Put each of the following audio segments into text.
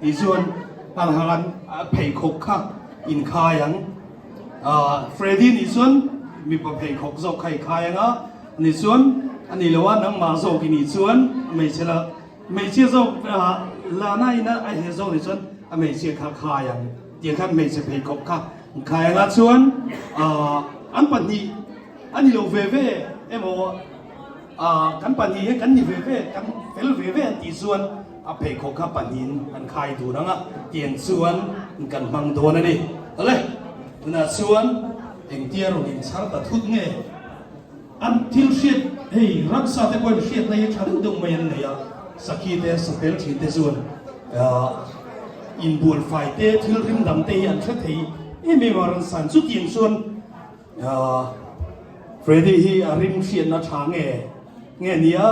Tichuan an han pheikhawk kha inkhai ang. Freddy nih chuan mipa pheikhawk zawk kha i khai ang a, ani chuan a ni lo a, nangmah zawk i nih chuan a hmeichhe la hmeichhia zawk Lana in a he zawk nih chuan a hmeichhia kha khai ang tiang khan hmeichhe pheikhawk kha an khai ang a, chuan an pahnih a ni lo ve ve emaw kan pahnih hian kan ni ve ve, kan fel ve ve an tih chuan A pheikhawk kha pahnihin an khai dun ang a, tiang chuan kan hmang dawn a ni. Awle, tunah chuan engtia rawn inchhar ta thut nge? An thil hriat, hei ramsa te pawhin hriatna hi tha deuh deuh mai an nei a, sakhi te, sapel thin te chuan inbual fai te, thil rim dang te hi an hre thei em em a, ransa chu tiang chuan Freddy hi a rim hriatna tha nge nge nia?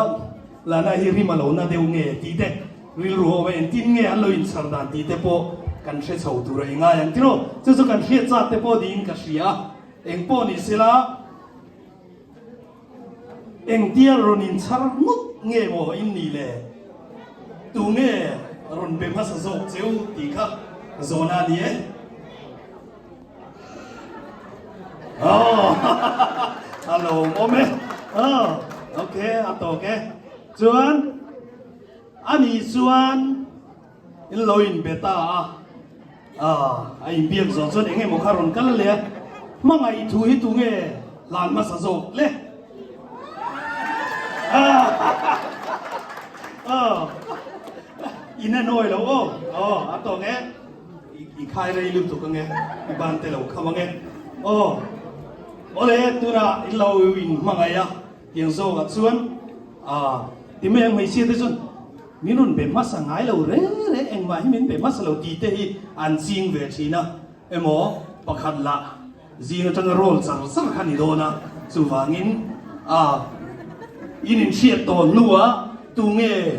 Lana hi rim a lo na deuh nge tih te, rilru awm a entin nge an lo inchhar dan tih te pawh kan hre chho tur a i ngai ang tiraw? Chu chu kan hriat chak te pawh niin ka hria a, eng pawh ni sela engtia rawn inchhar ngawt nge maw in nih le? Tu nge rawn be hmasa zawk cheu tih kha zawhna a ni e. A lo awm e. Ok, a tawk e. Chuan a nih chuan in lo inbe ta a. A inbiak zawh chuan eng emaw kha rawn kal leh a. Hmangaih thu hi tunge hlan hmasa zawk le? In a nawi lo aw. A tawk e. I khai rei lutuk ange, i ban te lo kham ange. Aw, awle tunah in lo in hmangaih a, tiang zawkah chuan ah ti mai ang hmeichhia te chuan min rawn be hmasa ngai lo reng reng engmah hi min be hmasa lo tih te hi an ching ve thin a, emaw pakhat lah zing atanga roll char char kha ni dawn a, chuvangin ah in inhriat tawh hnuah tunge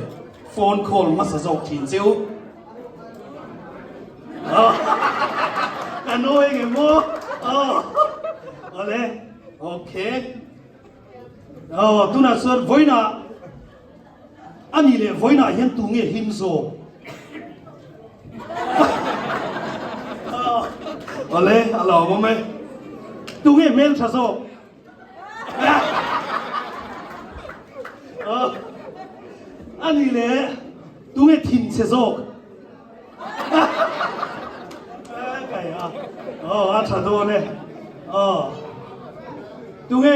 phone call hmasa zawk thin cheu. Ka nawi nge maw? Awle, okay. Oh, tunah chuan vawiinah a nih leh vawiinah hian tu nge hlim zawk? Awle, a lo awm e. Tu nge hmeltha zawk? A nih leh tunge thinchhe zawk? Aw a tha dawn e. Aw tunge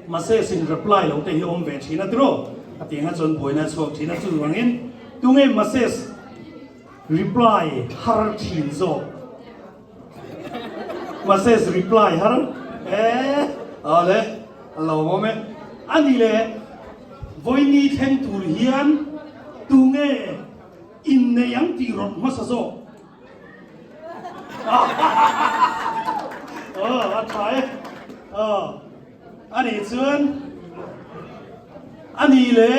message in reply lo te hi awm ve thin a tiraw? A tih anga chuan buaina a chhuak thin a chuvangin tunge message reply har thin zawk? Message reply har e awle a lo awm e. A ni le vawiini thleng tur hian tunge innei ang tih rawt hmasa zawk? Aw a tha e. Aw a nih chuan a ni le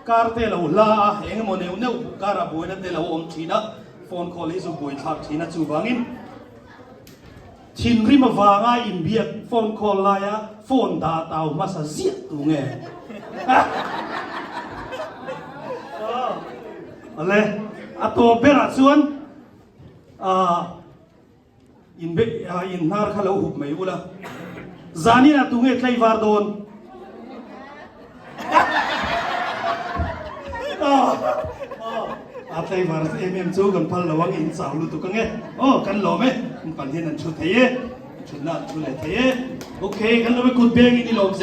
kar te lo hla a eng emaw neuh neuh karah buaina te lo awm thin a. Phone call hi chu buaithlak thin a, chuvangin thinrim avanga inbiak phone call laia phone dah tau hmasa ziah tu nge? Awle, a tawp berah chuan ah. In be in hnar kha lo hup mai ula. Zanin ah tunge tlaivar dawn? A tlaivar em em chu kan phal lo ang in chau lutuk ange. Aw kan lawm e. In pan hian an thu thei e. Thutna an thu leh thei e. Okay kan lawm e kut beng in i lawm zel.